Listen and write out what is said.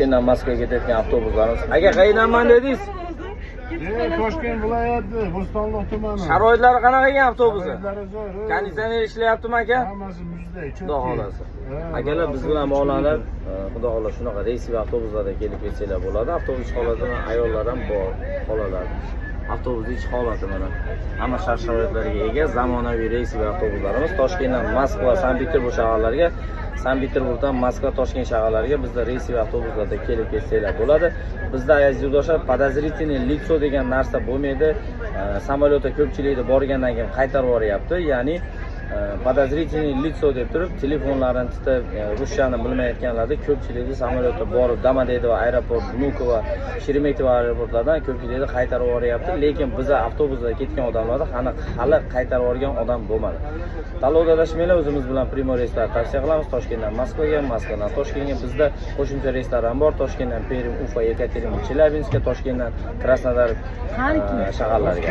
Toshkentdan Moskvaga ketayotgan avtobuslarimiz. Aka, qayerdanman dedingiz? Toshkent viloyati, Bo'stonliq tumani. Sharoitlari qanaqa ekan avtobusi? Sharoitlari zo'r. Konditsioner ishlayaptimi, aka? Hammasi muzdek. Xudo xohlasa. Akalar, biz bilan bog'lanib, xudo xohlasa, shunaqa рейсовый avtobuslarda kelib ketsanglar bo'ladi. Avtobus holatini ayollar ham bor, xolalar. Avtobus ich holati mana. Hamma shart sharoitlarga ega zamonaviy рейсовый avtobuslarimiz Toshkentdan Moskva, Sankt-Peterburg shaharlariga, Sankt-Peterburgdan Moskva, Toshkent shaharlariga bizda рейсовый avtobuslarda kelib ketsanglar bo'ladi. Bizda, aziz yurtdoshlar, подозрительный лицо degan narsa bo'lmaydi. Samolyotda ko'pchilikni borgandan keyin qaytarib yuboryapti. Ya'ni подозрительный лицо deb turib telefonlarini titib, ruschani bilmayotganlarni ko'pchilikni samolyotda borib Domodedovo aeroport, Vnukovo, Sheremetyevo aeroportlaridan ko'pchilikni qaytarib yuboryapti. Lekin biza avtobusda ketgan odamlarni hali qaytarib yuborgan odam bo'lmadi. Tanlovda adashmanglar, o'zimiz bilan прямой reyslar tavsiya qilamiz. Toshkentdan Moskvaga, Moskvadan Toshkentga bizda qo'shimcha reyslar ham bor. Toshkentdan Perm, Ufa, Yekaterinburg, Chelyabinskga, Toshkentdan Krasnodar shaharlariga.